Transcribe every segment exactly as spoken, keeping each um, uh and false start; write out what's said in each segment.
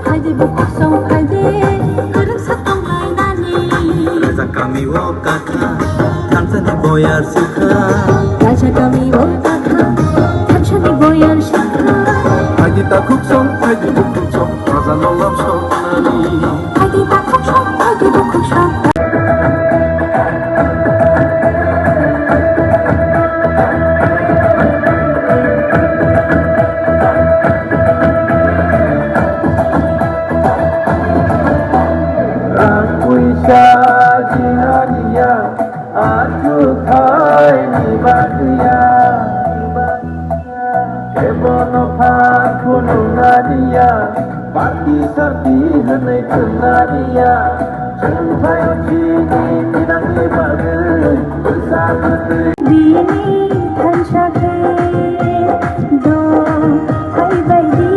Phaidi, bukhuk song phaidi, kwrwngsa tonglainani. Raja kami o kakha, thansani boyar sikha. Raja kami o kakha, thansani boyar sikha. Phaidi takhuk song, phaidi bukhuk song, raja no lam song nani. Phaidi takhuk song, phaidi bukhuk song. Rang puisa jinaniya, achu thaini bagwiya. Kebono phan phunuknaniya, party sarti hwnwi thumnaniya. Chwng phaio chini thinangni bagwi bwsa bwtwi. Bini thansa khe do hai bai di,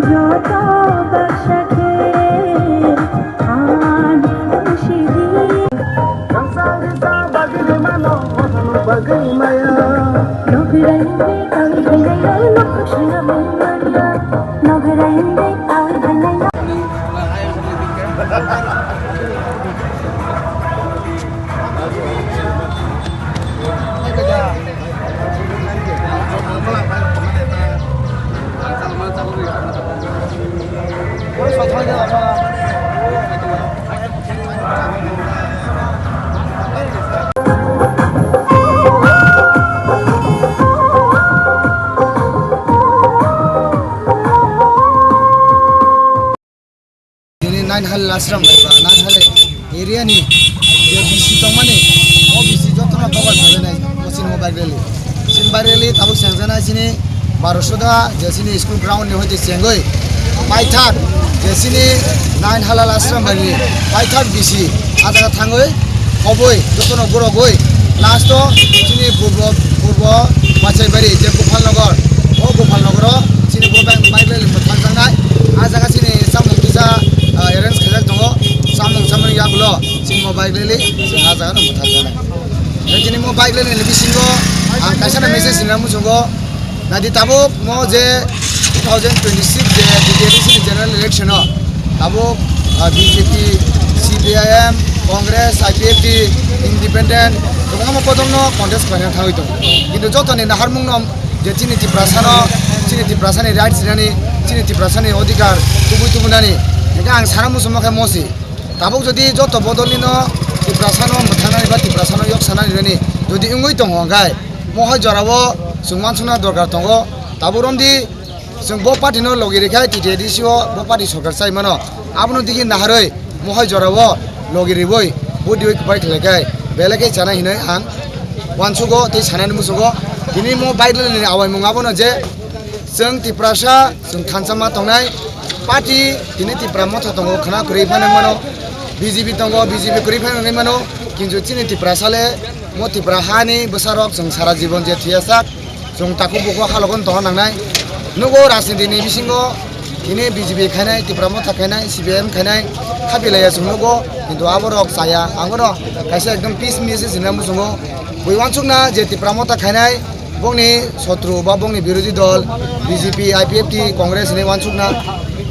joto baksa khe. Nini Nainhal Ashram bai ba Nainhal area ni je B C tongmani, o B C jotono cover khainai o chini mobile rally. Chini mobile rally tabuk sengjaknai chini Barosoda je chini school ground ni hoite chengwi paithak je chini Nainhal Ashram bai ni paithak B C a jaga thangwi khobwi jotono gorogwi last o chini purbo, purbo Bachaibari je Gopalnagar, o Gopalnagar o chini bo bike, bike rally bo thangjaknai. A jaga chini chamung kisa, ah, arrange khaijak tongo, chamung chamung yagulo chini bo bike rally chwng a jaga no bo thangjaknai. Tei chini bo bike rally ni bisingo ang kaisa na message sinna muchungo. Naidi tabuk mo je two thousand twenty-six je B J D C ni general election o tabuk, ah, B J P, C P I M, Congress, I P F T, independent, kwbangma bodolno contest khlaina thangwi tongo. Kintu jotoni naharmungno je chini Tiprasano, chini Tiprasani rights rinani, chini Tiprasani odhikar kubui tubunani, hingke ang sana muchungma khe mosi. Tabuk jodi joto bodolnino Tiprasano mwthangnani ba Tiprasano yok sanani rwni jodi wngwi tongo hwnkhe, mohai jorao chwng wansukna dorkar tongo. Tabuk romdi chwng bo party no logi rikha, T T A D C o bo party sorkar chai mano. Abono digi naharwi mohai jorao logi riwi vote riwi kwbai khlai khe belai khe chanai hinwi ang wansugo tei sanani muchungo. Tini mo baidalni awaimung abono je chwng Tiprasa chwng thansa ma tongnai party tini Tipra motha tongo khwna kwrwi phano mano, B J P tongo, B J P kwrwi phano wngwi mano, kintu chini Tiprasa le mo Tipra hani bwsarok chwng sara jibon je thuya sak chwng takhuk bukhuk halogon tongna nangnai. Nugo rajniti ni bisingo tini B J P khainai, Tipra motha khainai, C P I M khainai, khapi laiya chwng nugo, kintu aborok chaya. Ang bono kaisa ekdom peace message hinna muchungo. Bui wansukna je Tipra motha khainai, bongni sotru ba bongni birodhi dol B J P, I P F T, Congress hinwi wansukna.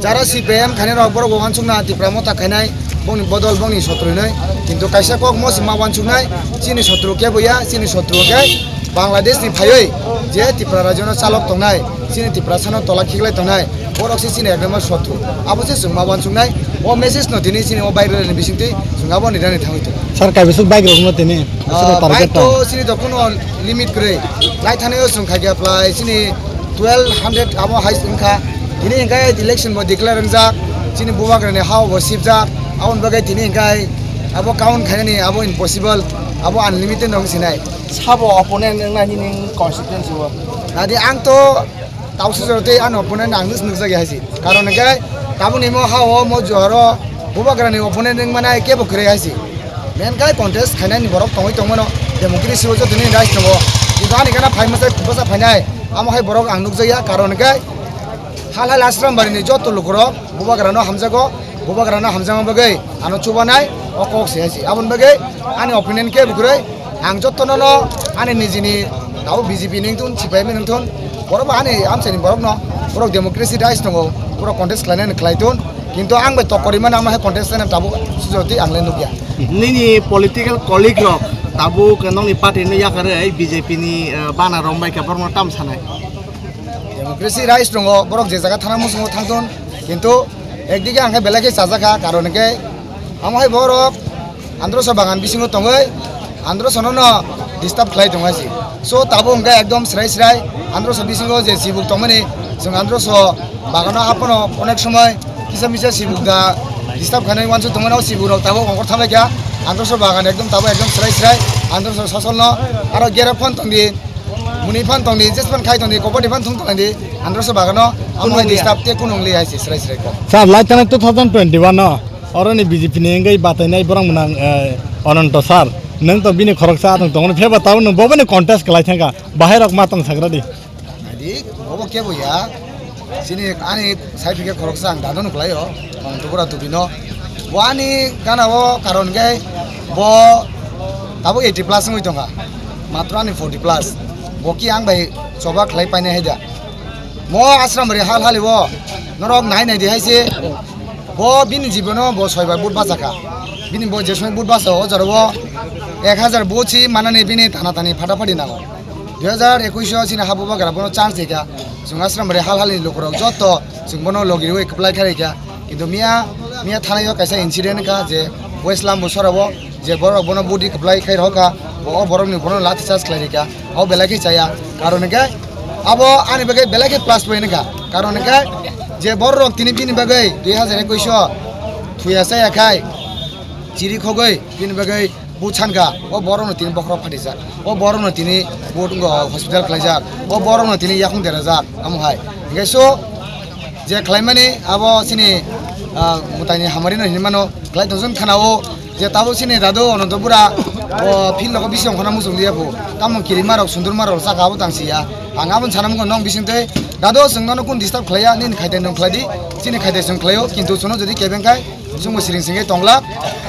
Jara C P I M khainai rok borok bo wansukna Tipra motha khainai, bongni bodol bongni sotru hinwi. Kintu kaisa kok mo se ma wansuknai, chini sotru kebo ya, chini sotru khe Bangladesh ni phaiwi je Tipra rajyo no chalok tongnai, chini Tiprasa no tola khiklai tongnai, borok se chini ekdom sotru. Abo se chwng ma wansuknai, o message no tini chini o viral ni bisingtwi chwng abo ni rani thangwi tongo. Sir, kaibisuk bike rokno tini Ah, bike target to tong. Chini to kuno limit kwrwi. Lai thani o chwng khai khe apply chini twelve hundred abo hai wngkha. Tini hingkai election bo declare wngjak. Chini bubagrani ha bo sibjak. Aboni bagwi tini hingkai abo count khainani abo impossible. Abo unlimited no wngsinai. Sabo opponent wngna nini constituency o? Nadi ang to Tausi jora tei ano opponent ang nus nukjak ya hai si. Karon hwnkhe tabukni mo ha o mo juharo bubagrani opponent wng mani kebo kwrwi hai si. Main khe contest khainani borok tongwi tongmano democracy o jotoni rights tongo. Kintu ani gana phai mwsai bwsa phainai amo hai borok ang nukjakya karon hwnkhe hal hal Ashram Barini joto lukurok bubagrano hamjago, bubagrano hamjakma bagwi ano chubanai o kok se hai si. Aboni bagwi ani opinion kebo kwrwi. Ang jotono no ani nijini tabuk B J P ni wngthun, C P I M ni wngthun, borok bo ani amchaini borok no, borok democracy rights tongo, borok contest khlainani khlai thun, kintu ang bai tokkori mano, ang hai contest khlainani tabuk sujoti ang le nukya. Nini political colleague rok tabuk nokni party no yakarwi B J P ni, eh, bana rombai khe borok no tam sanai? Democracy rights tongo, borok je jaga thana muchungo thangthun, kintu ekdike ang khe belai khe chajakha, karon hwnkhe amo hai borok Androso bagan bisingo tongwi Androsono no disturb khlai tong hai si. So tabuk hwnkhe ekdom srai srai Androso bisingo je sibuk tongmani, chwng Androso bagano haphano onek somoi kisa misa sibuk da disturb khainai wansuk tongmani, o sibuk rok tabuk ongkhor thamlai kha. Androso bagan ekdom tabuk ekdom srai srai Androso sosol no aro gera phone tongdi. Muni phan tongdi, jes phan khai tongdi, kopor di phan thung tongdi, andro se bagano, amo hai disturb te kunung li hai se srai srai ko. Sir, lai tana two thousand twenty-one no, oro ni B J P ni wngwi batainai borok mwnang, eh, Ananto sir, nwng to bini khoroksa atwng tongoni pheba tabo nwng bo bini contest khlai thangka, bahai rok ma tong sagra di. Adi, bobo kebo ya. Chini ani side hwnkhe khoroksa ang dano nukhlaio, ang tubura tubino. Bo ani gana o karon khe bo tabuk eighty plus wngwi tongkha. Matro ani forty plus. Bo ki ang bai choba khlai painai haida. Mo Ashram Bari hal hali bo norok nai nai di hai se. Bo bini jibono bo soi bai but bachakha. Bini bo je soi but bacha o jaro bo ek hajar but si manani bini thana thani phata phati nango. Dui hajar ekush o chini habu bagra bono chance rikha. Chwng Ashram Bari hal hal ni lukurok joto chwng bono logi rwi kwplai kha rikha. Kintu miya, miya thanai o kaisa incident wngkha je West Lambusora o je borok bono budi kwplai khai rokha. Bo o borok ni bono lathi charge khlai rikha. O belai khe chaya. Karon hwnkhe abo ani bagwi belai khe plus point wngkha. Karon hwnkhe je borok tini bini bagwi dui hajar ekush o thuya chaya khai chiri khogwi bini bagwi Bo sankha, o borokno tini bokhorok phatijak, o borokno tini bo wngkha hospital khlaijak, o borokno tini yakung derajak, amo hai. Hingke so, je khlaimani abo chini, ah, mwtaini hamarino hinwi mano, khlai tongsa thana o, je tabuk chini dadu Ananto bura, o field nogo bisi ongkhorna muchung liya bo, tamo kirima rok, sundurma rok saka abo tang siya. Ang aboni sana mungkha nong bising tei, dadu chwng nono kun disturb khlaiya, nini khaite nwng khlai di, chini khaite chwng khlaio, kintu chwngno jodi kebeng khai, Chwngbo siring singwi tongla,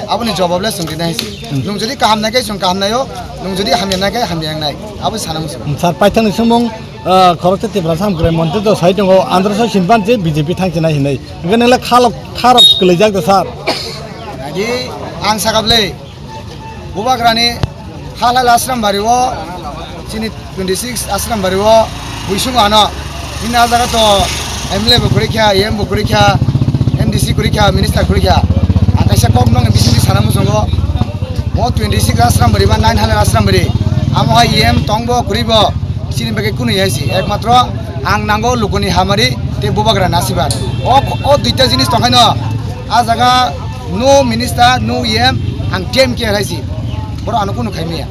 aboni jobab le chwng rinai se. Hmm. Nwng jodi kaham nai khe chwng kaham naio, nwng jodi hamya nai khe hamya wngnai. Abo sana muchung. Hmm, sir, paithakni swngmung, ah, khoroksa Tiprasa Hamkrai Montri to sai tongo, andro sai sinpan se B J P thang chinai hinwi. Hwnkhe nwngle khalok, kharok kwlaijak da, sir? Adi, Ang sakable, Bubagrani halal Asrambari o, chini twenty six Asrambari o, buisung ano, ini ajaga to M L A bo kurikha, E M bo kurikha, M D C kurikha, minister kurikha. Ang kaisa kok nong bising sana musungo, mo twenty six Asrambari ba nine halal Asrambari, amo hai E M tongbo kuribo, chini bagwi kunu yaisi, ekmatro ang nango lukuni hamari, te Bubagrani asibad. O, o duita jinis tongkhaino, a jaga no minister, no E M, ang D M K hai si. Boro ano kunu khaimaya.